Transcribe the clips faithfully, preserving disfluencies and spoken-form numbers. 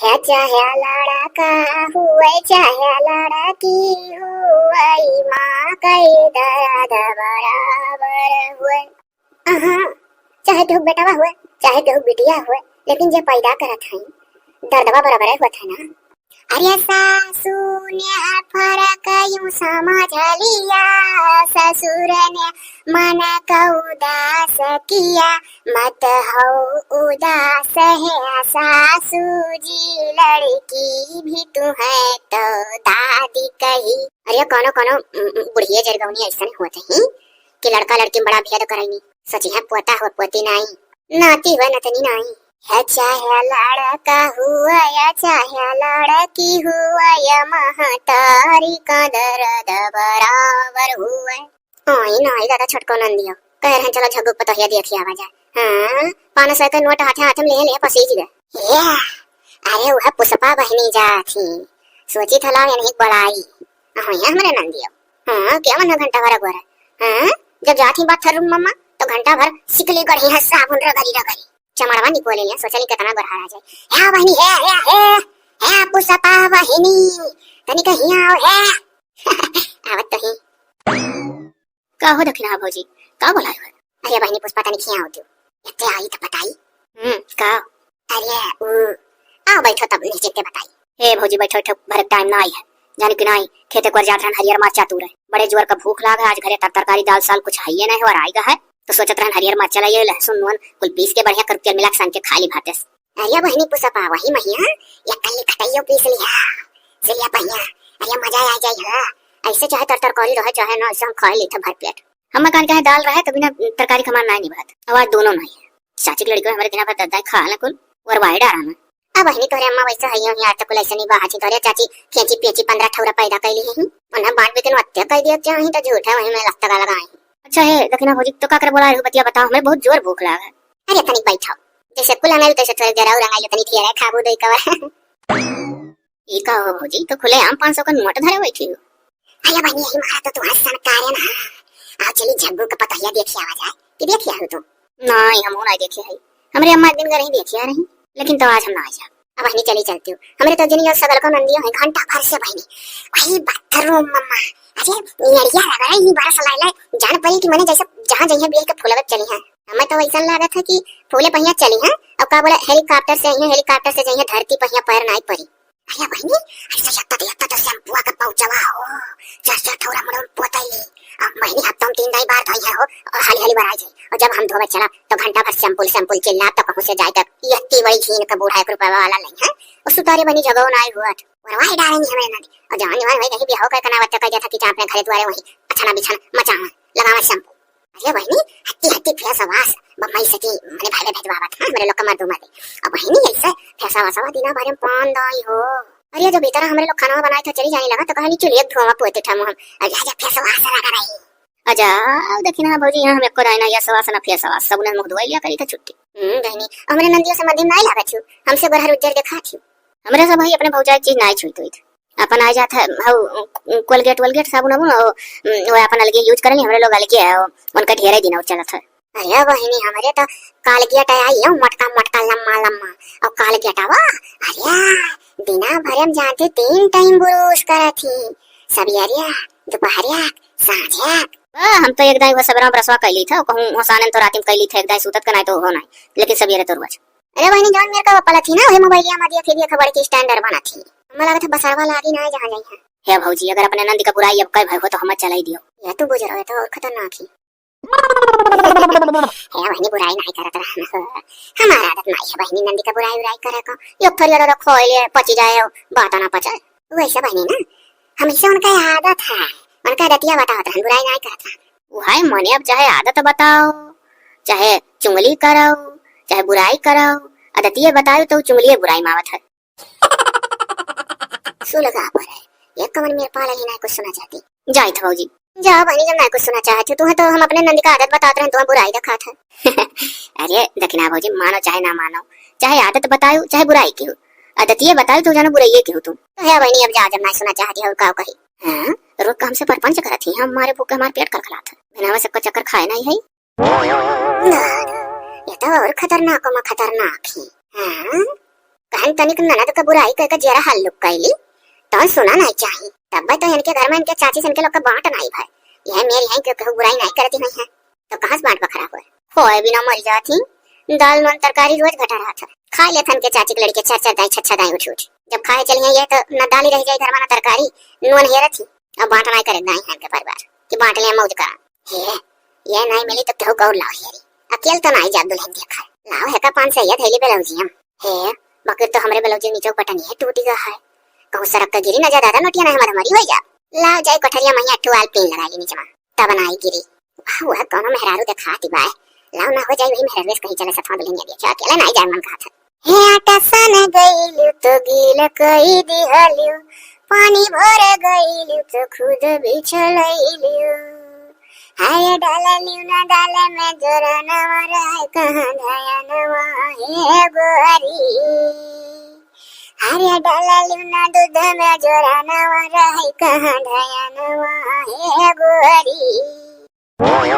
या चाहे लड़का हुए, चाहे लड़की हुए, माँ के दर्द बराबर हुए। अहाँ, चाहे केहू बेटवा हुए, चाहे केहू बिटिया हुए, लेकिन जे पैदा करत हई, दर्दवा बराबर होत है ना। अरे सासू ने फरक यूं समझ लिया, ससुर ने मन का उदास किया, मत हो उदास है सासू जी, लड़की भी तू है तो दादी कही। अरे कौनो कौनो, उम, उम, बुढ़िया जरगौनी ऐसन होत ही कि लड़का लड़की में बड़ा भेद करैनी। सोचिहैं पोता हुआ पोती नाई, नाती हुआ नतनी नाई। है चाहे लड़का हुआ या चाहे लड़की हुआ, या महतारी का दर्द बराबर हुआ। ओए नाई दादा, छोटको नंदियो कह रहन, चलो झग्गू पतोहिया देखी आवा जाए। हाँ, पाँच सौ के नोट हाथे हाथे में ले ले पसीज गए। ये, अरे वह पुष्पा बहिनी जा थी, सोची था लाओ इन्हीं बड़ाई। हाँ, ये हमरे नंदियो। हाँ, क्या मन घंटा भर अगोरा। हाँ, जब जात ही बात थरुम मम्मा, तो घंटा भर सिकली गढ़ी है साबुन रगड़ी रगड़ी। चमड़वा निकोले लिया, सोचली कितना गोरहरा जाए। हे बहिनी, हे, हे, हे, हे पुष्पा बहिनी, तनी कहीं आओ, हे। आवत तो ही। का हो दखिनहा भौजी, का बोलाए हो? अरे बहिनी पुष्पा, तनी खिया होती। इतने आई तो बताई। हम्म, का? अरे, उ, आओ बैठो तब निश्चित बताई। हे भौजी, बैठो, बैठो, भरे टाइम ना आई है। जाने कि नाई, खेते को जात रहन हरियर मरचा तूरे। बड़े जोर का भूख लाग है, आज घरे तर-, तरकारी दाल साल कुछ हइये नहीं हो, और आइगा है। तो सोचत रहन हरियर मरचा लाइए, लहसुन नून कुल पीस के बढ़िया कर तेल मिला के सान के खा ली भाते से। अरे बहिनी पुष्पा, वही महिया, या कल्ली खटैयो पीस लिया। सिलिया पहिया, अरे मजा आ जाई हो। ऐसे चाहे तर-, तरकारी रहे चाहे ना, ऐसे हम खा ली थे भर पेट। हम कान कहे दाल रहे तभी ना तरकारी खमान ना निभात। आवाज दोनों नहीं है। चाची के लड़के हमारे दिना भर दर्दाई खा ले कुल, और वाई डारा ना। अब बहिनी तोहरे अम्मा वैसे है, यहाँ तक कुल ऐसे नहीं बाहर थी। तोहरे चाची खेची पेची पन्द्रह ठौरा पैदा कैली है, उन्हें बांट बिकन हत्या कर दिया, क्या ही तो झूठ है, वहीं में लत्ता का लगाई। अच्छा है दखिना भौजी, तो का करे बोला है, बतिया बताओ, हमें बहुत जोर भूख लाग है। अरे तनिक बैठो, जैसे कुल हमें तैसे थोड़े देर और रंगाई, तनिक खिया रहे, खाबू दो कवर। ई का हो भौजी, तो खुलेआम पाँच सौ का नोट धरे बैठी हो। अरे बहिनी, यही मारा तो तुम्हारा सन कार्य ना। आओ चली झग्गू का पतोहिया देखी आवा जाए। कि देखी आयो तू? नहीं, हम वो नहीं देखे है। हमरे अम्मा एक दिन घर ही देखी आ रही, लेकिन तो आज हम ना आ जाब। अब बहिनी चली चलती हूँ। हमरे तो जनी और सगल को नंदियो है, घंटा भर से बहिनी। वही बाथरूम मम्मा। अरे नियरिया लग रही, बरस लाई लाई। जान पड़ी कि मैंने जैसे जहाँ जइहे बिया के फूलवे चली है। हमें तो वैसा लागत है कि फूले पहिया चली है। अब का बोला, हेलीकॉप्टर से आई है, हेलीकॉप्टर से जाइए, धरती पहिया पैर नहीं पड़ी। अरे बहिनी, ऐसे यत्ता तो, यत्ता तो शैम्पुआ का पाउचवा हो, चार चार ठौरा मुड़े में पोतैली। अब बहिनी, हफ्ता में तीन दाई बार धोई है हो, और हाली हाली बराई जाए। और जब हम धोवे चला, तो घंटा भर शैम्पुल, शैम्पुल चिल्ला, तो कहूँ से जाए तक, यत्ती वही झीन का बूढ़ा एक रुपया वाला नहीं है, और सुतारे बनी झगो ना आई हुआ। और वही डालेंगे हमें ना। और जवान जवान वही कहीं भी हो कर कनावत तो कह दिया था कि जा अपने घरे द्वारे वहीं अच्छा ना बिछाना, मचावा, लगावा शैम्पू। अरे बहिनी, हत्ती हत्ती फेस वास बम्बई से की मने भाई भेजवावत, हाँ, हमरे लोग का मर्दू मर्दे। अब बहिनी ऐसे फेस वास वा दिना भरे में पान दाई हो। अरे जब इतना हमरे लोग खाना बनाए थे, चली जाने लगा तो कहनी चलिए धुआं पोते ठामो हम। अरे जा फेस वास लगा रही। अजा, अब देखी ना भौजी, यहाँ हम एको दाई ना फेस वास ना फेस वास, सब ने मुँह धोई लिया करी था छुट्टी। हम्म, बहिनी, हमरे नंदियों से मदिम नहीं लागत छू, हमसे गोरहर उज्जर देखा छू। हमरे सब भाई अपने भौजाई चीज नहीं छुई तुई। अपन आ जात है, हऊ, कोलगेट वोलगेट साबुन वाबुन, ओ, उम, वो अपन अलगे यूज करनी, हमरे लोग अलगे है, ओ, उनका ढेरे दिन और चलत है। अरे बहिनी, हमरे तो कोलगेट आई है, मोटका मोटका, लम्मा लम्मा, और कोलगेट आवा, अरे, दिना भर में जानते तीन टाइम ब्रश करत ही, सबियरिया, दोपहरिया, सांझिया। बा, हम तो एक दाई वो सबेरा ब्रशवा कैली था, कहूँ होसानन तो राती में कैली था, एक दाई सूतत का नहीं तो हो नहीं, लेकिन सबियरे तो रोज। अरे बहिनी, जौन मेरे का पलत ही ना, वही मोबाइलिया में दिया थे, देखा बड़की स्टैंडर्ड बना थी। हमें लगा था बसरवा लागी ना जहाँ जाई है। हे भौजी, अगर अपने नंदी का बुराई अब कई भाई हो तो हमें चलाई दियो। या तू बुझ रहे तो और खतरनाक ही। हे बहिनी, बुराई नहीं करत रहा ना। हमारा आदत नहीं है बहिनी नंदी का बुराई उराई करे को। यो थोड़ी अगर खोए ले पची जाए, बात ना पचे। वैसे बहिनी ना, हमेशा उनका आदत है, उनका आदतिया बतावत रहन, बुराई नहीं करत रहन। वो है मने, अब चाहे आदत बताओ, चाहे चुंगली करो, चाहे बुराई करो, आदतिये बताओ तो चुंगलिये बुराई मावत है। सुलगा पर है। ये कमन मेरे पाला ही ना कुछ सुना चाहती। जाई था भौजी। जा बहिनी, जब ना कुछ सुना चाहती हूँ, तुम्हें तो हम अपने नंदी का आदत बताते रहे, तुम्हें बुराई दिखात है। अरे दखिना भौजी, मानो चाहे ना मानो, चाहे आदत बताओ, चाहे बुराई की हो, आदतिये बताओ तो जानो बुराइये की हो तुम। तो हे बहिनी, अब जा, जब ना सुना चाहती हो, का कही। हाँ, रोक हमसे परपंच करत ही, हमारे भूख हमारे पेट कलकलात है, बिना सबका चक्कर खाए नहीं है। ना, ना, ये तो और खतरनाक में खतरनाक ही। हाँ? कहन तनिक ननद क बुराई कइके जेरा हल्लुक कइली, तउ सुना नाहीं चाही। तब्बे तउ इनके घर में इनके चाची से इनके लोग क बाँट नाहीं भय। यह मेर यहीं के केहू बुराई नाहीं करती नहीं है, तउ कहाँ से बाँट बखरा होए? होए बिना मरि जात ही, दाल नून तरकारी रोज घटा रहत है। खाइ लेत हन के चाची के लड़के चार चार दाई, छह छह दाई उठ उठ। जब खाए चलिहैं यह तउ न दाल ही रहि जाई घर में न तरकारी, नून हेरत ही। अब बाँट नाहीं करे दाई है इनके परिवार कि बाँट ले मौज करा। हे, यह नाहीं मिली तउ केहू गौर लाओ हेरी। अकेल तउ नाहीं जाब दुल्हन देखा। लाओ हेका पाँच सौ यह धइली ब्लाउजिया। हे, बाकी तउ हमरे ब्लाउज नीचे बटन यह टूटी गा है। कहूँ सरक के गिरी न जा दादा, नोटिया नाहीं मधमरी होइ जा। लाओ जाई कोठरिया महिया टुआल पीन लगाइ ली नीचे में, तब नाहीं गिरी। वह कौनो मेहरारू देखाती बाय। लाओ न होइ जाई वही मेहरारू से कहीं चले सथवा दुल्हनिया देखा, अकेले नाहीं जाए मन कहत है। हे आटा सान गइलू तो गील कई दिहलू, पानी भर गइलू तो खुद बिछलैलू। हाय डाललू ना दाल में जोरनवा रहे कहाँ धयनवा हे गोरी। हाय डाललू ना दूध में जोरनवा रहे कहाँ धयनवा हे गोरी।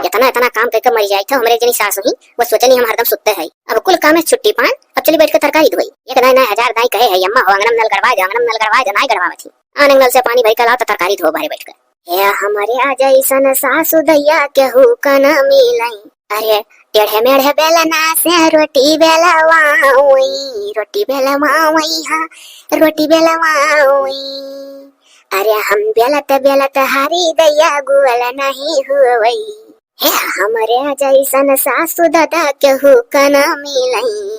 इतना, इतना काम कइके मरि जाइत हो, हमरे जनी सास हुई, वो सोचे नहीं हम हरदम सुत्ते है। अब कुल काम में छुट्टी पान, अब चली बैठ के तरकारी धोई। एक दाई नाहीं हजार दाई कहे है, "अम्मा हो, अंगनम नल गड़वाए दे, अंगनम नल गड़वाए दे," नाहीं गड़वावत ही। आन अंगनल से पानी भरि के लाओ तो तरकारी धो भरे बैठ के। हे हमरे आ जैसन सासु दैया केहू क न मिलई। अरे टेढ़े मेढ़े बेलना से रोटी बेलवाई, रोटी बेलवाई, हाँ, रोटी बेलवाई। अरे हम बेलत बेलत हारी दैया गुअल नहीं हुवई। हे हमरे जैसन सासु दादा केहू क न मिलई।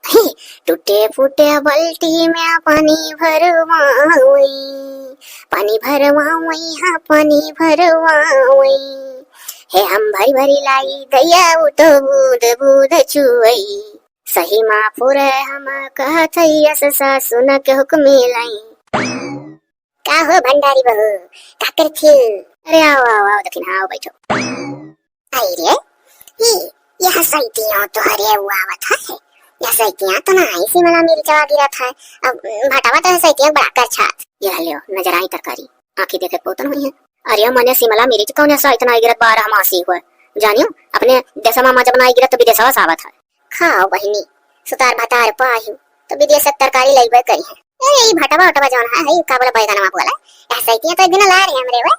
हे टूटे फूटे बल्टी में पानी भरवाई, पानी भरवाई, हाँ, पानी भरवाई। हे हम भरी भरी लाई दैया उ तो बूंद बूंद चुवई। सही माँ पुरे हम कहत हई यस सासु न केहू क मिलई। का हो भंडारी बहू, का करत ही? अरे आओ, आओ, आओ, दखिन, हाँ, आओ, बैठो। आई रे, ई, यह सैतिया तो हरे हुआ आवत है। यह सैतिया तो ना आई सिमला मिर्चवा गिरत है। अब भटावा तो सैतिया बड़ा करछात। यह लियो, नजर आई तरकारी। आँखी देखे पोतन हुई है। अरे मने सिमला मिर्च कौन ऐसा इतना गिरत बारह मासी हुआ? जानियो, अपने देशवा में जब ना गिरत तो विदेशवा से आवत है। खाओ बहिनी, सुतार भतार पाहिउ, तो विदेश से तरकारी लइबे करी है। ए, ई भटवा उटवा जौन है, है, का बोला, बैगनवा बोला, ऐसे ही तो एक दिन ला रहे हमरे वो।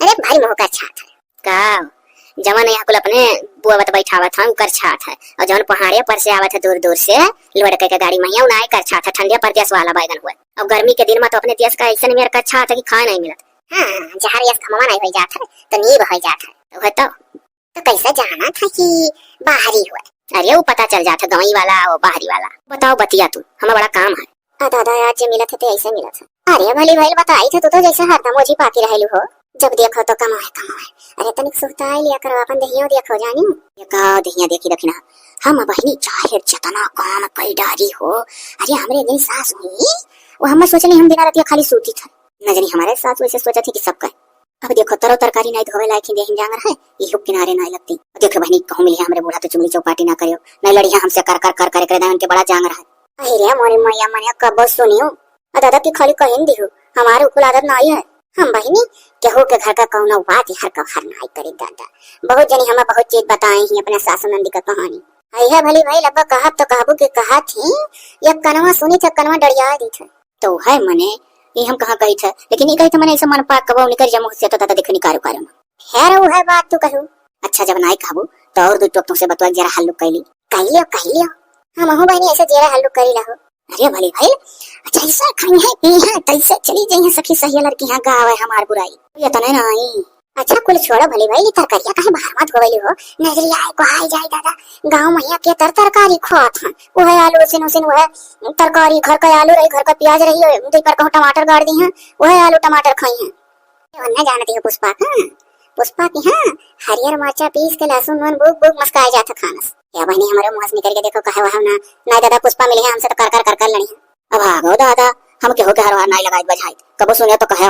अरे, भारी मोह का छात है। का? जवन यहाँ कुल अपने बुआवत बैठावत हैं, उकर छात है। और जवन पहाड़े पर से आवत है दूर दूर से, लोड के, के गाड़ी में, उनाए कर छात है, ठंडिया प्रदेश वाला बैगन हुआ। और गर्मी के दिन में तो अपने देश का ऐसन मेर का छात है कि खाए नहीं मिलत। हाँ, जहर यस घमवा नहीं हो जात है, तो नीब हो जात है। तो है तो। तो कैसे जाना था कि बाहरी हुआ? अरे, वो पता चल जात है, गवई वाला, वो बाहरी वाला। बताओ बतिया तू, हमें बड़ा काम है। आ दादा, आज जे मिलत है, ते ऐसे मिलत है। अरे भली भाई, बताई थे तू तो जैसे हरदम ओझी पाती रहेलू हो, जब देखो तो कमाए, कमाए। अरे तनिक सुहताई लिया करो, अपन देहियो देखो जानी। ये का देहिया देखी रखी ना, हम बहिनी चाहे जतना काम कई डारी हो। अरे हमरे जनी सास हुई, वो हमें सोचनी हम दिना रतिया खाली सूती था। न जानी हमारे सास वैसे सोचत ही कि सबका। अब देखो, तरो तरकारी नाई धोवे लायक ही देहिन जांगर है, इहो किनारे नाई लगती। देखो बहिनी, कहूँ मिली हमरे बूढ़ा तो चुगली चौपाटी ना करियो, नाई लड़िया हमसे कर कर कर कर करे, उनके बड़ा जांगर है। अरे मोरे मैया, मने कबो सुनियो, आ दादा की खाली कहिन दिहु, हमारे उकुल आदत नाई है। हम बहिनी, केहू के घर का कौनो बात हर का हर नाई करे दादा। बहुत जनी हमें बहुत चीज बताए ही अपने सासू नंदी का कहानी। आई है भली भाई, लगभग कहब तो कहबू के कहा थी, या कनवा सुनी थे, कनवा डरिया दी थे। तो है मने, ये हम कहाँ कही थे, लेकिन ये कही थे मने ऐसे मन पाक कबो निकर जमो से तो दादा देखो निकारो कारो में। खैर, वो है बात तू कहू। अच्छा, जब नाई कहबू, तो और दू टोक तुमसे बतवा जरा हल्लुक कैली। कह लियो, कह लियो। हम अहू बहिनी ऐसे जरा हल्लुक करी लहो। अरे भली भाई, जैसे खाई है, पी है, तैसे चली जाई है सखी सहिया लड़की यहाँ गावे हमार बुराई। ये तो नहीं ना आई। अच्छा, कुल छोड़ो भली भाई, तरकारिया काहे बाहर मत धोवैली हो? नजरिया आए को आई जाए दादा, गाँव में यहाँ के तर तरकारी खोत हैं। वो है आलू उसिन उसिन, वो है तरकारी, घर का आलू रही, घर का प्याज रही, दो पर कहूँ टमाटर गाड़ दी हैं, वो है आलू टमाटर खाई हैं। ओन्ने जानती हो पुष्पा का? पुष्पा की हाँ, हरियर मरचा पीस के लहसुन नून बुक बुक मस्काए जात खानस। या बहिनी हमारे मुँह से निकल के देखो कहे वह ना, ना दादा पुष्पा मिली है हमसे तो कर कर कर कर लड़ी है। अब भागो दादा, हम केहू के हर हर नाई लगाई बजाई, कबो सुने तो कहे।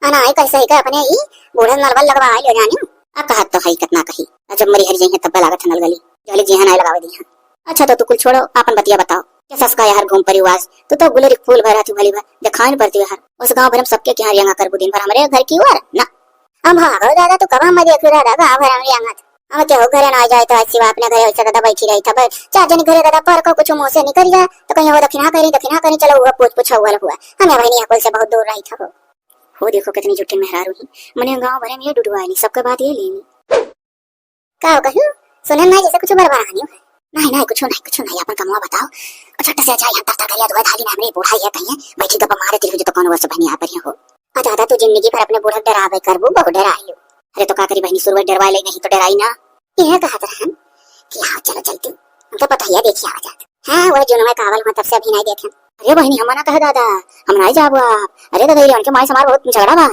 अना आई कैसे ही का अपने ई बूढ़े नलबल लगवा आई लो जानी। अब कहत तो है कितना कही, जब मरी हरी जाइए तब लागत है नल गली, जहले जी हाँ नाई लगावे दी है। अच्छा तो तू कुल छोड़ो, आपन बतिया बताओ। के सस का यार घूम परिवार, तू तो गुलेरी फूल भरा तू भली भर, दिखाई न पड़ती यार। उस गांव भर में सबके के यहाँ रेंगा करबू दिन भर हमरे घर की ओर ना। हम भागो दादा, तू कब हम देखू दादा, गांव भर हम रेंगा। अब केहू घरे ना जाए तो आज सिवा अपने घरे वैसे दादा बैठी रही था। चार जनी घरे दादा पर को कुछ मुँह से निकल जाए तो कहीं हो दखिना करी, दखिना करी, चलो हुआ पूछ पूछा हुआ हुआ। हम बहनी अकुल से बहुत दूर रही था। हो देखो कितनी जुट्टी मेहरारू ही, मने गाँव भरे में ये डुडुआ नहीं, सबके बात ये लेनी। का हो कहू? सुनन ना जैसे कुछ बड़बड़ानी है। नहीं, नहीं, कुछ नहीं, कुछ नहीं, अपन कमवा बताओ। और झट से जाए, हम तर तर करिया धोए धाली ना, हमरे बूढ़ा ये कहिए, बैठी गप्पा मारे तिरहुज तो कौन वस्तु बहनी आप रही हो। और दादा तू जिंदगी भर अपने बूढ़ा के डरावे करबू, बहुत डराइयो। अरे तो का करी बहनी, सुरवे डरवाए ले नहीं तो डराई ना। यह कहत रहन कि आओ चलो चलती, उनका पतोहिया देखी आवा जात। हाँ, वह जुनवा कावल हुआ तब से अभी नहीं देखे। अरे बहनी, हम ना कहे दादा, हम नहीं जाबो आप। अरे दादा, ये उनके माई से हमार बहुत झगड़ा बा।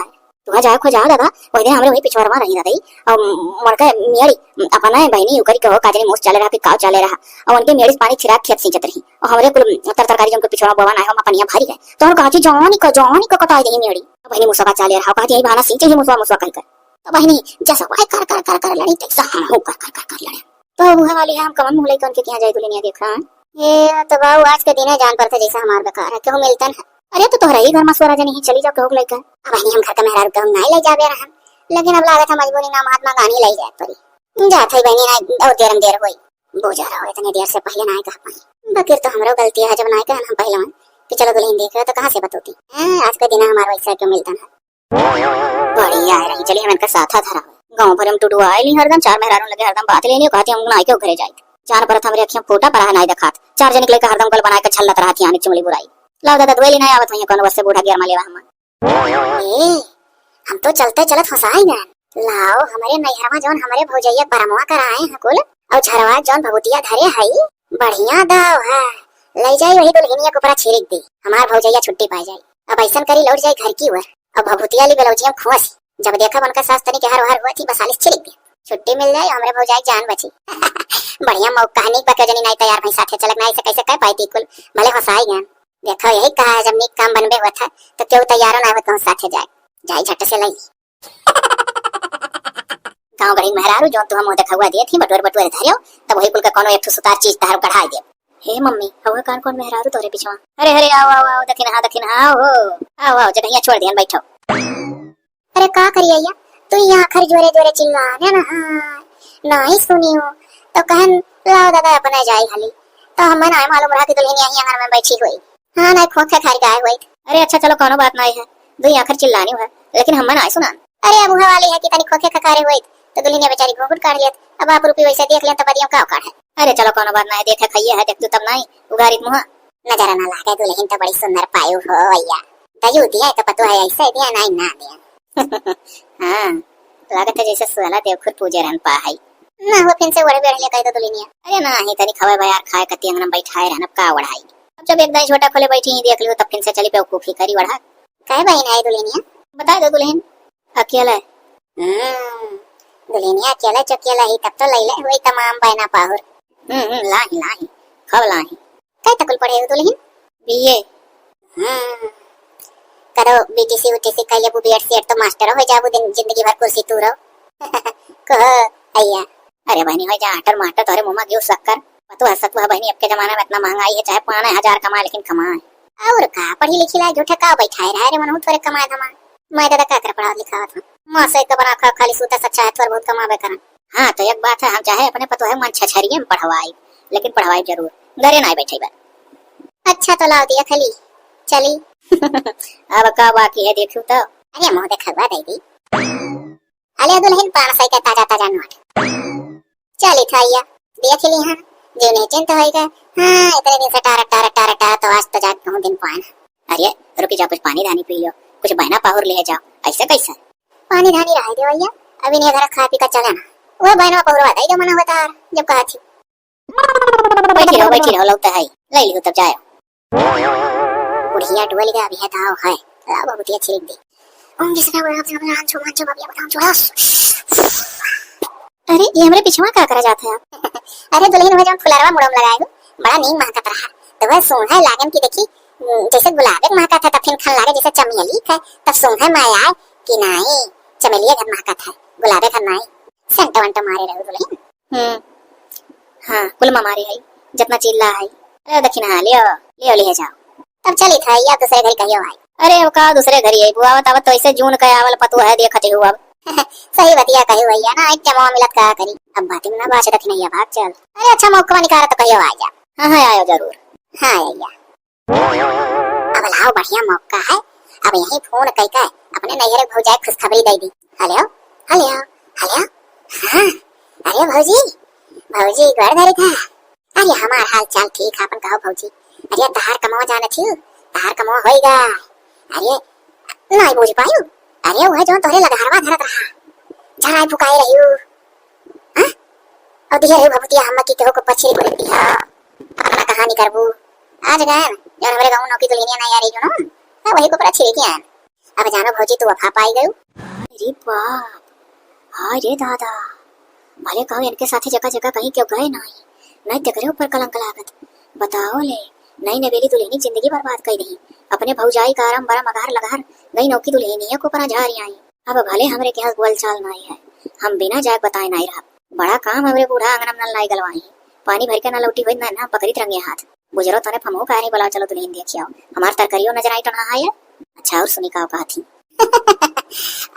तुहा जाए खो जाओ दादा, वही दिन हमरे वही पिछवाड़वा रही दादा, और मोरका मेड़ी अपना है बहनी, उकरी कहो काजनी मोस चले रहा, कि काव चले रहा, और उनके मेड़ी से पानी छिड़क खेत सींचत रही, और हमरे कुल तर तरकारी जौन के पिछवाड़ा बोवा ना है, हम अपनिया भरी है, तो हम कहा थी जौनी को, जौनी को कटाई दही मेड़ी। बहनी मुसवा चले रहा, कहा थी यही बहाना सींचे ही मुसवा, मुसवा कहकर। तो बहनी जैसा वाई कर कर कर कर लड़ी, तैसा हम हो कर कर कर कर लड़े। तो बुआ वाली है, हम कमन मुँह लेकर उनके यहाँ जाए दुल्हनिया देखा। ये तो बाबू आज के दिन है, जान पड़ता जैसा हमार बेकार है, क्यों मिलतन है। अरे तो तोहरा ही घर में सोरा जनी ही, चली जाओ, केहू के लइका। अब बहनी हम घर का मेहरारू के हम नहीं ले जाबे रहन, लेकिन अब लागत है मजबूरी ना, महात्मा गांधी ले जाए पड़ी। जात है बहनी ना, और देर में देर होई। बोझा रहो, इतने देर से पहले ना कह पाई। बकिर तो हमरो गलती है, जब ना कहन हम पहलवान कि चलो दुल्हन देख रहे तो कहाँ से बतौती। हैं, आज के दिन हमार वैसा क्यों मिलता है। बढ़िया है रही, चलिए हम इनका साथा धरा। गाँव भर में टुडुआ आए नहीं हरदम, चार मेहरारू लगे हरदम बात लेनी, कहते हम नाई के घरे जाए। जान परत हमरे अखियाँ फूटा पड़ा है, नाई देखात। चार जने के लेकर हरदम कल बनाए के छल्लत रहत ही, आने चुंगली बुराई। लाओ दादा, दुआई लेना आवत होइए, कौन वस्ते बूढ़ा गियर में लेवा हम। ए, हम तो चलते चलत फंसाई गए। लाओ, हमरे नैहरवा जौन हमरे भौजैया बरमवा कराए हैं कुल, और झरवा जौन भभूतिया धरे हई, बढ़िया दाव है। ले जाई वही दुल्हनिया के ऊपर छिड़क दी, हमार भौजैया छुट्टी पाई जाई। अब ऐसन करी, लौट जाई घर की ओर। अब भभूतिया ली ब्लाउजिया में खुआसी, जब देखब उनका सास तनी के हर हर हुआ थी, बसालिस छिड़क दी, छुट्टी मिल जाए, हमरे भौजाई जान बची। बढ़िया मौका है, नीक बा के जनी नाई तैयार भई साथे चलक, नाई से कैसे कह पाई थी कुल, भले फंसाई गए। देखो, यही कहा है, जब नीक काम बनबे हुआ था, तो केहू तैयारो ना होत कहूँ साथे जाए। जाई झट से लई। गाँव गढ़ी मेहरारू, जौन तू हम देखउआ दिए थी, बटुअर बटुअर धरियो, तब वही कुल का कोनो एक ठो सुतार चीज तहार कढ़ाई दे। हे मम्मी, हवा कौन कौन मेहरारू तोरे पिछवा? अरे, अरे, आओ, आओ, आओ, दखिन, हाँ, दखिन, हाँ, हो। आओ, आओ, जगहिया छोड़ दिहन, बैठो। अरे का करिया या? तू यहाँ आखिर जोरे जोरे चिल्ला, है ना? हाँ, नहीं सुनियो। तो कहन, लाओ दादा, अपने जाई हाली। तो हमें ना मालूम रहा कि दुल्हनिया ही आंगन में बैठी हुई। हाँ, नहीं खोखे खार गाय हुई। अरे अच्छा, चलो, कोनो बात नहीं है। दुई आखिर चिल्लानी है, लेकिन हमें ना सुनान। अरे, अब उहे वाली है कि तनी खोखे खखारे हुई, तो दुल्हनिया बेचारी घूंघट काढ़ लेत। अब आप रूपी वैसे देख लें, तो बदियों का काढ़े। अरे चलो, कोनो बात नहीं, देखे खाइए है, देख तू तब नहीं, उघारित मुँह। नजर ना लागे, दुल्हन तो बड़ी सुंदर पायु हो भैया। दयू दिया तो पतो है, ऐसे दिया नहीं ना दिया। हाँ, लागत है जैसे सुहला देव खुद पूजे रहन पा है। ना हो, फिन से ओढ़े बेढ़े ले कह दो दुल्हनिया। अरे ना, ही तनी खवे बयार खाए कती अंगना बैठाए रहन, अब का ओढ़ाई? अब जब एक दाई छोटा खोले बैठी ही देख लियो, तब फिन से चली बेवकूफी करी ओढ़ा। काहे बहिन आई दुल्हनिया? बता दो दुल्हन। अकेले। हम्म, दुल्हनिया अकेले चकेले ही, तब तो लैले हुई तमाम बहना पाहुर। हम्म, हम्म, लाही, लाही, खब लाही। कै तकुल पढ़े हो दुल्हन? बीए। हम्म, करो बीटीसी उटीसी कैले बू बीएड सीएड तो मास्टर हो जाबू, दिन जिंदगी भर कुर्सी तू रहो। कहो अय्या। अरे बहनी, हो जा आटर माटर, तोहरे मुँह में घी शक्कर। पतोह सतुह बहनी, अब के जमाना में इतना महंगाई है, चाहे पाने हजार कमाए लेकिन कमाए। और का, पढ़ी लिखी लाए झूठे का बैठाए रहे रे, मनहू थोड़े कमाए धमाए। मैं दादा का कर पढ़ावत लिखावत हूँ, माँ से एक बना खा खाली सूता सच्चा है, थोड़ा बहुत कमावे करन। हाँ तो एक बात है, हम चाहे अपने पतोह मन छछरिये में पढ़वाई, लेकिन पढ़वाई जरूर, घरे ना बैठे बा। अच्छा तो लाओ दिया खली, चली। अब का बाकी है देखू तो। अरे मुँह देखा हुआ दे दी। अले दुल्हन, पाँच सौ के ताजा ताजा नोट। चली था या, देख ली हाँ, जीव निश्चिंत होइगा। हाँ, इतने दिन से टार, टार, टार, टार, तो आज तो जाके कहूँ दिन पान। अरे, रुकी जा, कुछ पानी धानी पी लो, कुछ बहना पाहुर ले जाओ, ऐसे कैसे? पानी धानी रहे दे भैया, अभी नहीं घर खा पी का चला ना। वो बहना पहुरवा दे, जो मना होता है, जब कहा थी। बैठी रहो, बैठी रहो, लगता है, ले लियो तब जाओ। बुढ़िया डोल गया, अभी है दाव है। लाओ, भभूतिया छिड़क दे। ओम जैसे क्या बोला, आप लोग आंचो, आंचो, बाबिया, बताओ, चोरा। अरे, ये हमरे पिछवा का करा जात है आप? अरे, दुल्हन हुआ जब फुलरवा मुड़म लगाए हो, बड़ा नीक महकत रहा। तो वह सूंघे लागन की देखी, जैसे गुलाबे के महकत है, तब फिर खन लागे जैसे चमेली के, तब सूंघे में आए कि नाई, चमेलिया घर महकत है, गुलाबे घर नाई। सेंट वेंट मारे रहो दुल्हन। हम्म, हाँ, कुल ममारी है, जितना चिल्ला है। अरे दखिनहा, लियो, लियो, ले जाओ। तब चली था, या दूसरे घर कहियो आई। अरे, वो का दूसरे घर ही है, बुआ, आवत, आवत तो ऐसे जून के आवल पतुआ है, देखत ही हो अब। सही बतिया कही भैया ना, एक जमा मिलत का करी। अब बातिन ना बाचत थी नहीं, भाग चल। अरे अच्छा मौका निकारा तो कहियो आ जा। हाँ हाँ आयो जरूर। हाँ भैया। अब लाओ बढ़िया मौका है, अब यही फोन कई के अपने नैहर के भौजाई खुशखबरी दे दी। Hello, hello, hello. हाँ, अरे भौजी, भौजी गोड़ धरे था। अरे हमार हाल चाल ठीक है, अपन कहो भौजी। अरे तहार कमवा जानत ही, तहार कमवा होइगा। अरे नाई बूझ पायू, अरे वह जौन तोहरे लघारवा धरत रहा, झराई फुकाए रहियो। हाँ? और दिहे रही भभूतिया हम्मा की केहू को पछिरी को दिया। अपना कहानी करबू। आज गए जौन हमरे गाँव नौकी दुल्हनिया ना यारी जुनून, हाँ, वही को पछिरी किया। अब जानो भौजी तू वफा पाई गयू। अरे बाप, हाय रे दादा, भले कहो इनके साथे जगह जगह कहीं क्यों गए नहीं, नहीं तेकरे ऊपर कलंक लागत। बताओ ले, नई नवेली दुल्हनी जिंदगी बर्बाद कर दी। अपने भौजाई का आराम बड़ा मगहर लगहर गई नौकी दुल्हनिया को परा जा रही आई। अब भले हमरे के यहाँ बोल चाल नाई है, हम बिना जाग बताए नाई रहब। बड़ा काम हमरे बूढ़ा आंगन में नल नाई गलवाई, पानी भर के ना लौटी होई ना, ना पकड़ी रंगे हाथ। बुजरो तने फमो काहे नहीं बुलाओ, चलो दुल्हन देखी आओ, हमार तरकरियो नजर आई तो ना आए। अच्छा और सुनी का कहा थी।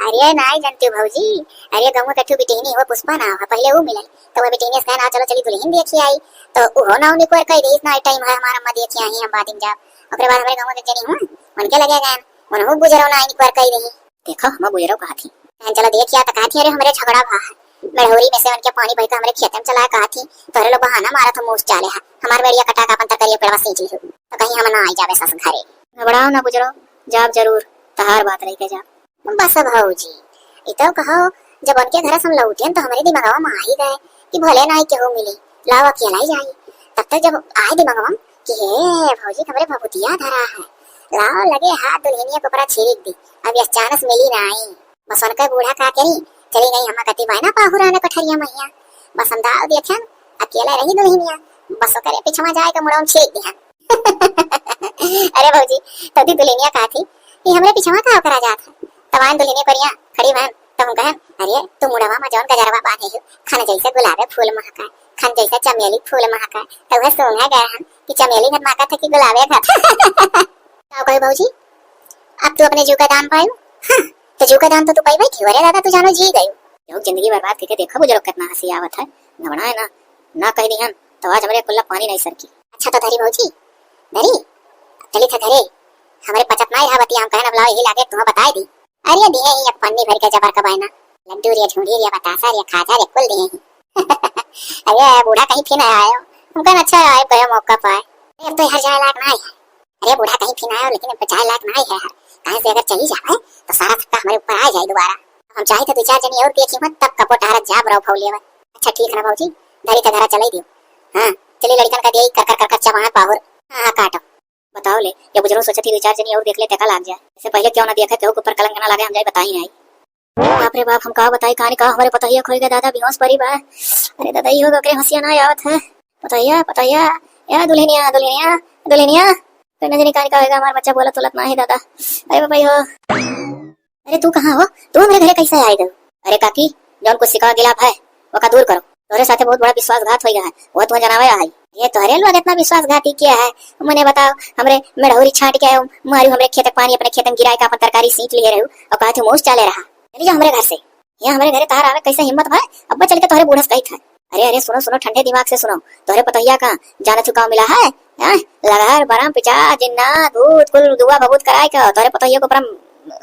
अरे नाई जानती भौजी, अरे गाँव के ठू बिटिहनी हो पुष्पा ना हो, पहले वो मिले तो वो बिटिहनी से कहे ना चलो चली दुल्हन देखी आई, तो वो ना उन्हीं को कह दी इतना टाइम है हमारा अम्मा देखी आई हम बातिन जाब। ओकरे बाद हमरे गाँव के जनी हूँ उनके लगे गए, उन्हों बुजरो ना इनको कह दी। देखो, हम बुजरो कहा थी। बहन चलो देख या तो कहा थी, अरे हमरे झगड़ा भा है। मेढ़ौरी में से उनके पानी बह के हमरे खेते में चला है कहा थी, तोहरे लोग बहाना मारा था मूस चाले है। हमार बेड़िया कटा के अपन तरकरिया पेड़वा सींच लिहू। तो कहीं हम ना आई जावे सस घरे। घबराओ ना बुजरो, जाब जरूर, तहार बात रही के जाब। बस भौजी, इतो कहो, जब उनके घर से हम लौटियन तो हमरे दिमागवा में आ ही गए कि भले ना केहू मिली, लाओ अकेला ही जाई। तब तक जब आए दिमागवा में कि हे भौजी, हमरे भभूतिया धरा है, लाओ लगे हाथ दुल्हनिया के ऊपर छिड़क दी, अब यह चानस मिली नाई। बस उनका बूढ़ा का करी, चली गई हम कति बायना पाहुरा ने कठरिया मैया। बस हम दाव देखन, अकेले रही दुल्हनिया, बस ओकरे पिछवा जाए के मुड़वा में छींक दिहन। अरे भौजी, तो दी दुल्हनिया कहा थी कि हमरे पिछवा का ओकरा जात है। तब आन दुल्हनिया करिया खड़ी भन, तब हम कहन, अरे तू मुड़वा में जौन गजरवा बांधे हो, खन जैसे गुलाबे फूल महका, खन जैसे चमेली फूल महका, तो वह सोंघा गए हम कि चमेली घट महका था कि गुलाबे घट। का कहे भौजी, अब तू अपने जीव का दाम पायो? हाँ, तो जीव का दाम तो तू पाई बैठी हो। अरे दादा, तू जानो जी गयो। लोग जिंदगी बर्बाद करके देखो बुजुर्ग कितना हंसी आवत है। घबराए ना, ना कह दिहन तो आज हमरे कुल्ला पानी नहीं सरकी। अच्छा तो धरी भौजी, धरी, चली था घरे। हमरे पचत नहीं रहा बतिया, हम कहन अब लाओ यही लागे तुम्हें बताए दी। अरे दिए ही एक पन्नी भर के जबर का बायना, लड्डू रे, झूठी रे, बतासा रे, खाजा रे, कुल दिए ही। अरे बूढ़ा कहीं फिर आयो, हम कहन अच्छा आए गयो मौका पाए। अरे अब तो हर जाए लायक ना है। अरे बूढ़ा कहीं फिर आयो, लेकिन अब जाए लायक ना है यार। कहीं से अगर चली जाए तो सारा थक्का हमारे ऊपर आ जाए दोबारा। हम चाहे तो दो चार जनी और देखी मत, तब कपो टहरत जाब रहो फौलिया में। अच्छा ठीक है ना भौजी, धरी तो धरा चलाई दियो। हाँ चली लड़कन का दिए कर कर कर कर चबान पाहुर। हाँ हाँ काटो। बताओ ले, या बुजुर्ग सोचत ही दो चार जनी और देख ले, तेका लाग जाए। इससे पहले क्यों ना देखा, केहू के ऊपर कलंक ना लागे, हम जाए बताई नहीं। बाप रे बाप, हम का बताई, कहानी का हमारे पतोहिया खोई गए दादा, बेहोश परी बा। अरे दादा, इहो बकरे हंसिया ना आवत है। पतोहिया, पतोहिया, या दुल्हनिया, दुल्हनिया, दुल्हनिया। तो नजनी कहानी का होएगा, हमारा बच्चा बोलत तोलत ना है दादा। अरे बाबा हो। अरे तू कहाँ हो? तू हमरे घरे कैसे आए गए? अरे काकी, जौन कुछ सिकवा गिलाफ है, ओका दूर करो। तोहरे साथे बहुत बड़ा विश्वासघात हो गया है, वो तुम्हें जनावे आई। ये तोहरे लोग इतना विश्वासघाती किया है, मने बताओ, हमरे मेढ़ौरी छांट के आयो, मारू हमरे खेत के पानी अपने खेत में गिराए के अपन तरकारी सींच लिए रहू, और कहा तू मूस चाले रहा। चली जाओ हमरे घर से। यहाँ हमरे घरे तहार आवे कैसे हिम्मत भाई? अब चल के तोहरे बूढ़ा से कही था। अरे अरे सुनो सुनो, ठंडे दिमाग से सुनो, तोहरे पतोहिया का जाना चुकाव मिला है? हाँ? लगहर बरम पिचा जिन्ना भूत कुल दुआ भभूत कराए का तोहरे पतोहिया को परम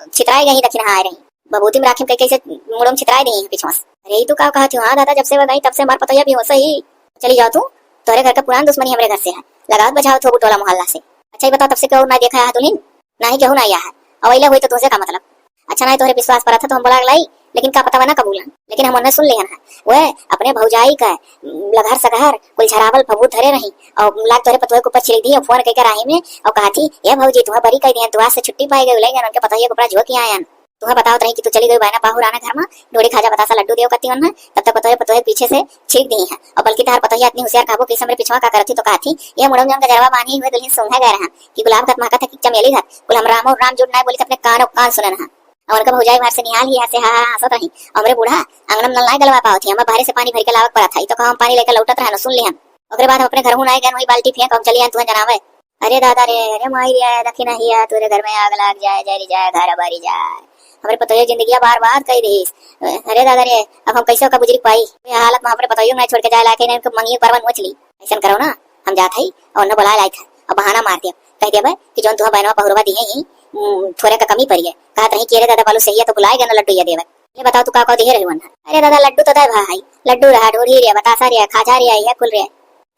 छितराए गई दक्षिणा आए रही। बबूती में राखी में कई कैसे मुड़म छितराए दी पिछवा से। अरे ई तू का कहत हो? हाँ दादा, जब से वो गई तब से हमार पतोहिया भी हो सही। चली जाओ तू, तोहरे घर का पुरान दुश्मनी हमरे घर से है, लगावत बझावत हो टोला मोहल्ला से। अच्छा ये बताओ, तब से क्यों ना देखा है दुल्हन? ना ही केहू ना आया है, अवैले हुई तो तुझसे का मतलब? अच्छा ना ही तोहरे विश्वास पर था तो हम बोला लाई, लेकिन का पता बना कबूलन, लेकिन हम उन्हें सुन लेहन है। वह अपने भौजाई का लगहर सगहर कुल झरावल भभूत धरे रही, और लाग तोहरे पतोहे के ऊपर छिड़क दी, और फोन कह के राही में और कहा थी, "ए भौजी, तुम्हें बरी कह दिया, तू आज से छुट्टी पाए गए, ले जान उनके पतोहिया के ऊपर झोंक के आयन।" तुम्हें बतावत रही कि तू चली गई बहना पाहुर आना घर में, ढोड़ी खाजा बतासा लड्डू देव करती उन्हें, तब तक पतोहे पतोहे पीछे से छींक दी है। और बल्कि तार पतोहिया इतनी होशियार कहबो कि हमरे पिछवा का करत ही तो कहा थी, "ये मुड़म जौन गजरवा बांधी हुए दुल्हन सूंघा गए रहा कि गुलाब घात महका था कि चमेली घात, कुल हम राम और राम जुड़ ना बोली तो अपने कानों कान सुने रहा।" और उनका भौजाई बाहर से निहाल ही हंसे हा हा हंसत रही। और हमरे बूढ़ा आंगन में नल ना गलवा पावत ही, हमें बाहर से पानी भर के लावक पड़त था, तो कहा हम पानी लेकर लौटत रहे न सुन लिहन। ओकरे बाद हम अपने घर हूँ ना गए, वही बाल्टी फेंक हम चली आन तुहें जनावे। अरे दादा रे, अरे माई रे, दखिना हिया, तोरे घर में आग लाग जाए, जरी जाए, घर बरी जाए। हमरे पतोहिया जिंदगिया बर्बाद कइ दिहिस। अरे दादा रे, अब हम कैसे ओका बुजरी पाई? ये हालत में हमरे पतोहिया के नाहीं छोड़ के जाए लायक है, नाहीं उनके मंगियो परवा नोच ली। ऐसन करो ना, हम जात हई और उन्हें बुलाए लायक है, और बहाना मार दिया, कह दिया कि जौन तुहा बहनवा पहुरवा दिहे ही, उम, थोरे का कमी पड़ी है। कहत रही कि अरे दादा बालू सहिया तो बुलाए गए ना लड्डू या देवे। ये बताओ तू का का दिहे रही वन्हा? अरे दादा लड्डू तो दे भाई, लड्डू रहा, ढोढ़ी रहा, बतासा रहा, खाजा रहा, ये कुल रहा।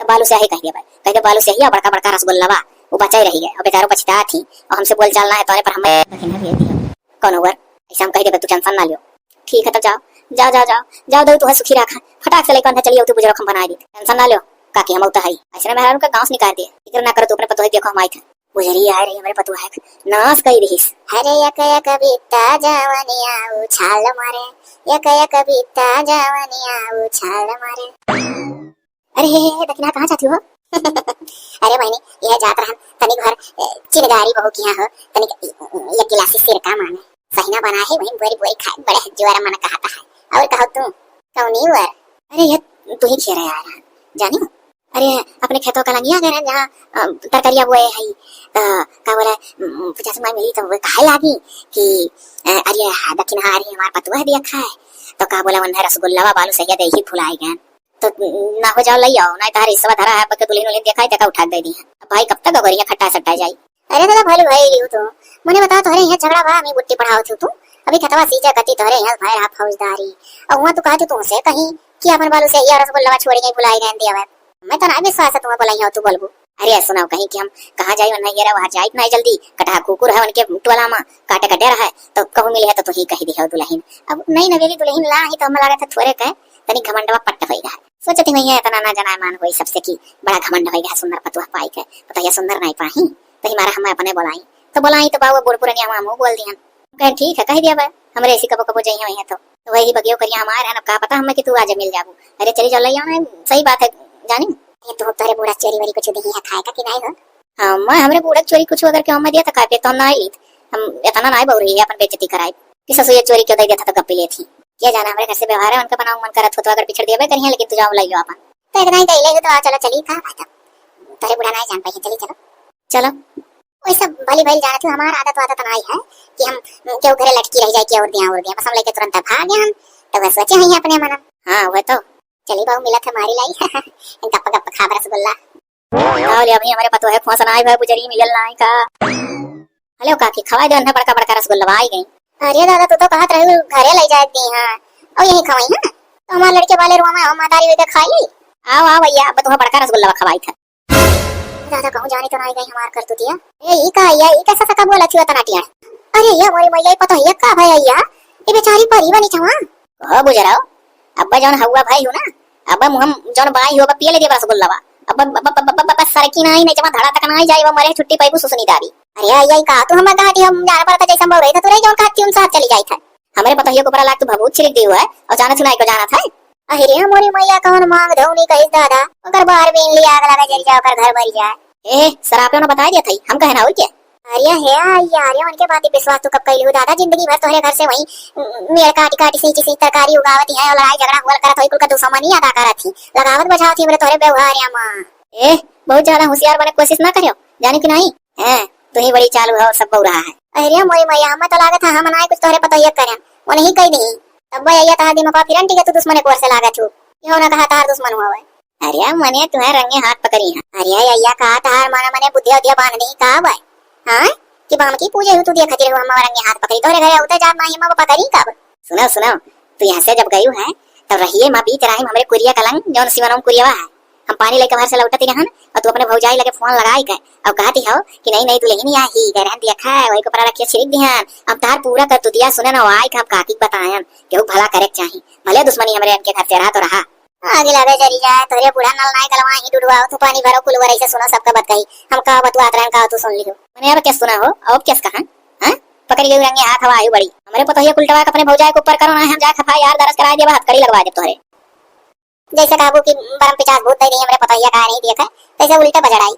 तब बालू स्याही कह दिया भाई, कह दे बालू स्याही और बड़का बड़का रसगुल्ला बा, वो बचाई रही है और बेचारो पछता थी और हमसे बोल चाल ना है तोरे पर हम दक्षिणा भेज दिया। कौन ओवर? ऐसा हम कह देबे, तू टेंशन ना लियो। ठीक है तब जाओ, जाओ जाओ जाओ, जाओ दऊ तुहे सुखी रखा, फटाक से लइकन है चलियो तू बुजुर्ग हम बनाए दी, टेंशन ना लियो। काकी हम तो हई ऐसे मेहरारू का गांव से निकाल दिए, फिक्र ना करो तू अपने पतोहे देखो हम आई थे। बुजरी आ रही हमरे पतोहे नाश कई दिहिस। अरे यक यक बीता जवनिया उछाल मारे, यक यक बीता जवनिया उछाल मारे। अरे हे, हे, हे, दखिना, कहाँ जाती हो? अरे बहिनी, यह जात रहन तनिक भर, ए, चिनगारी बहू किहाँ हो, तनिक, ए, एक गिलासी सिरका मांगे। सहिना बना है, वहीं बोरी बोरी खाए, बड़े जोर मन कहता है। और कहो तू, कौनी वर? अरे यह तू ही खेरे आ रहा, जानी? अरे अपने खेतों का लंगिया गए रहन जहाँ, अ, तरकरिया बोए है, तो का बोला, उम, पचास माई मिली तो वो कहे लागी कि, अ, अरे हाँ, दखिना आ रही हमार पतुआ दिया खाए, तो का बोला, उन्हें रसगुल्ला बालू सहिया दे ही फुलाए गए। तो ना हो जाओ, लई आओ, ना तार हिस्सा धरा है, पक्के दुल्हन उल्हन देखा है, देखा उठा के दे दी है। अब भाई, कब तक गोरियां खट्टा सट्टा जाई? अरे दादा, भले भाई लियो तो, मने बताओ, तोहरे यहाँ झगड़ा बा, हमें बुट्टी पढ़ाओ थी तू, अभी खतवा सींचा कती तोहरे यहाँ भाई रहा फौजदारी, और हुआ तू कहा तू तुमसे कहीं कि अपन बालू सहिया रसगुल्ला छोड़ गई, भुलाई गए दिया। मैं तो ना विश्वास है तुम्हें बोलाई हो, तू बोलबू। अरे सुनाओ कहीं कि हम कहाँ जाई, वन्ना ये रहा, वहाँ जाई ना जल्दी, कटहा कुकुर है उनके टोला में, काटे का डर है, तो कहूँ मिले है तो तू ही कह दी हो दुल्हन। अब नई नवेली दुल्हन ला ही तो हम लगा था थोड़े कहे, तनी घमंडवा पट्ट होई रहा। सोचती मैं ये इतना ना जनाय मान होई सबसे कि बड़ा घमंड होई गया सुंदर पतुआ पाई के, पतुआ सुंदर नहीं पाही, तो ही मारा हम अपने बोलाई, तो बोलाई तो बाबू बूढ़ पुरनिया हम मुँह बोल दिहन। कहे ठीक है, कह दिया बा, हमरे ऐसी कबो कबो जइहे वही तो, तो वही बगियो करिया हमार है ना, का पता हमें कि तू आज मिल जाबू। अरे चली जाओ, ले आओ ना, सही बात है जानी। ये तो तोरे बूढ़ा चोरी वरी कुछ देही है खाए का कि नहीं हो? हाँ, मैं हमरे बूढ़ा चोरी कुछ अगर के हमें दिया था खाए पे तो हम ना आई लीत, हम इतना ना आए बहु रही है अपन बेइज्जती कराए कि ससुर ये चोरी क्यों दे देता तो गप्पी लेती। क्या जाना, हमरे घर से व्यवहार है, उनका बनाओ मन करत हो तो अगर पिछड़ दिया बे करिए, लेकिन तू जाओ लाई लो अपन। तो इतना ही कह ले तो आ, चलो चली था, आ तब तोरे बूढ़ा ना जान पाई, चली चलो। चलो। वही सब भली भली जानत हो, हमार आदत वादत ना है कि हम केहू घरे लटकी रह जाए कि और दिया, और दिया, बस हम लेके तुरंत भाग गए हम, तो बस सोचे हैं अपने मन। हाँ, वह तो। चली बाबू, मिलत है मारी लाई। गप गप खाब रसगुल्ला। का ले अभी हमरे पतोहे खोस ना आई भाई, बुजरी मिलल ना आई का? हेलो काकी, खवाई दे उन्हें बड़का बड़का रसगुल्ला आई गई। अरे दादा, तू तो कहत रही घरे ले जाए दी हाँ, और यही खवाई है ना, तो हमारे लड़के वाले रुआ में हम मातारी वे के खाई ली। आओ आओ भैया, अब तुम्हें बड़का रसगुल्ला खवाई था। दादा कहूँ जानी तो ना आई गई हमार करतूतिया। ए ई का या, ई कैसा सका बोला थी उतना टिया? अरे ये मोरी मैया, ई पतोहिया का भया या? ई बेचारी परी बनी छवा। कहो बुजराओ, अब्बा जौन हउआ भाई हो ना, अब्बा मुहम जौन बाई हो, अब्बा पिए ले देबा रसगुल्लावा। अब्बा, अब्बा, अब्बा, अब्बा, अब्बा सरकी नाही, नहीं जमा धड़ा तक नाही जाए, वो मरे छुट्टी पाइबू सुसनी दाबी। अरे आई, आई का तू हमें कहा थी, हम जाना पड़ता जैसे हम रही था, तू रही जौन कहा थी, उन साथ चली जाई था। हमरे पतोहिया के ऊपर लाग तू भभूत छिड़क दियो है, और जाना सुनाई को जाना था। अरे मोरी मैया, कौन मांग धौनी कहिस दादा, ओकर बाहर बीन लिया, आग लगा जरी जा, ओकर घर बरी जाए। ए, सरापे ना बताई दिया था, हम कहे ना होई के? अरे हे यार, ये उनके बात पे विश्वास तू कब कइलू दादा? जिंदगी भर तोहरे घर से वही, उम, मेड़ काटी काटी, सींची सींची तरकारी उगावत ही है और लड़ाई झगड़ा हुआ करत होई, कुल का दुश्मनी अदा करत ही, लगावत बझावत ही बोले तोहरे व्यवहार या माँ। ए, बहुत ज्यादा होशियार बने कोशिश ना करियो, जाने कि नहीं? हैं, तू ही बड़ी चालू हो, सब बहू रहा है। अरे मोरी मैया, हमें तो लागत है हम ना कुछ तोहरे पतोहिया करें, वो नहीं कह दी। तब भैया तहार दिमाग फिरन ठीक है, तू दुश्मन एक ओर से लागत हो, क्यों ना कहा तहार दुश्मन हुआ है। अरे मने तुम्हें रंगे हाथ पकड़ी है। अरे अय्या का तहार माना मने बुद्धिया उद्धिया बांध नहीं का बाय? हाँ? कि बाम की पूजे हो तू दिया खातिर हो हम रंगे हाथ पकड़ी। तोरे घरे उतर जात नाही हम पकड़ी कब? सुनो सुनो, तू यहाँ से जब गयू है तब रहिए माँ बीच राही में हमरे कुरिया कलंग जौन सिवनम कुरियावा है। हम पानी लेके बाहर से लौटत ही रहन और तू अपने भौजाई लगे फोन लगाई के और कहती हो कि नहीं नहीं दुल्हन यहाँ ही गए रहन दिया खाए वही कपड़ा रखिए छिड़क दिहन। हम तहार पूरा कर तू दिया सुने ना आई के हम काकी के बतायन केहू भला करे के चाही। भले दुश्मनी हमरे इनके घर से रहा तो रहा। आगे लागे जरी जाए, तोरे बूढ़ा नल नाय गलवा ही डुडुआ, तू पानी भरो कुल वरई से सुनो सबका बतकही। हम का बतुआत रहन का तू सुन लियो। मने अब क्या सुना हो, अब क्या कहा? हाँ? पकड़ गई रंगे हाथ हवा आयु बड़ी। हमरे पतोहिया कुलटवा के अपने भौजाई के ऊपर करो ना, हम जाए खफा यार दरस कराए देबा, हथकड़ी लगवा दे तोहरे। जैसे कहबू कि बरम पिचास भूत दे दी हमरे पतोहिया का नहीं दिए थे, तैसे उल्टे बजड़ाई।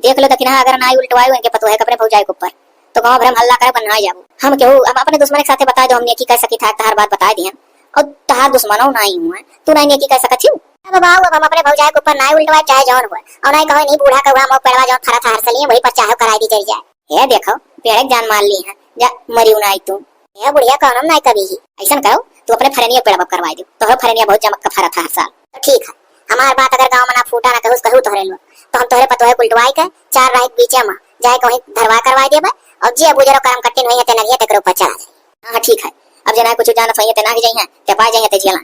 देख लो दखिना, अगर ना उल्टवाई उनके पतोहे के अपने भौजाई के ऊपर, तो गाँव भर में हल्ला करे बन्हा जाबू। हम केहू, हम अपने दुश्मन के साथे बताए दो, हम नेकी कर सकी था, तहार बात बताए दिहन। और तहार दुश्मनो नाही हुआ, तू नाही नेकी कर सकत छी। अब बाबू, अब हम अपने भौजाई के ऊपर नाही उल्टवाए, चाहे जौन हुआ, और नाही कहो नहीं बूढ़ा कौआ मौक पेड़वा जौन फरा था हर सलिए, वही पर चाहे कराई दी जरी जाए। हे देखो, पेड़े के जान मार ली है, जा मरी उनाई तू। ए बुढ़िया, कौनो नाई कभी ही। अइसन करो, तू अपने फरेनिया पेड़वा करवाई दे, तोहरे फरेनिया बहुत जमक के फरत है हर साल। तो ठीक है, हमार बात अगर गाँव में ना फूटा ना कहूस कहू तोहरे लोग, तो हम तोहरे पतोहे कुलटवाई के चार राही के बीचे में जाए कहीं धरवा करवाई देबे, और जे बुजरो करम कट्टिन होई है ते नरिया तेकरे ऊपर चढ़ा जाए। हाँ, हाँ, ठीक है। अब जे ना कुछ जानत होई है ते ना ही जाई है, ते पाए जाई है ते झेला।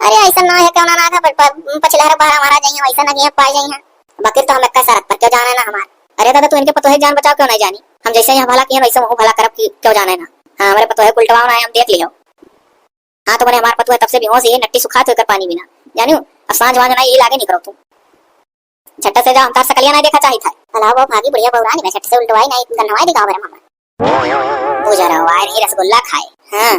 अरे अइसन ना है, क्यों ना ना था, पर, पर पछिलहर बहरा मारा जाई है, वैसा ना है, पाए जाई है। बाकी तो हम एक्का शरत पर क्यों जाने ना हमार। अरे दादा, तू इनके पतोहे जान बचाओ क्यों नहीं जानी? हम जैसे यहाँ भला किए वैसे वहाँ भला करब कि क्यों जाने ना। हाँ, हमारे पतोहे कुलटवाओ ना है, हम देख लियो। हाँ, तो बोले हमार पतोहे तब से बेहोश है, नट्टी सुखात होकर पानी बिना। जानियो, अब सांझ वांझ ना यही लागे निकरो तू। झट्टा से जाओ, हम तार सकलिया ना देखा चाहित है। अलावा वो भागी बुढ़िया बौरानी में झट्टे से उल्टवाई नहीं, गन्हवाई दिखाओ बरम हमार। बुझा रहो, आए रही रसगुल्ला खाए। हाँ।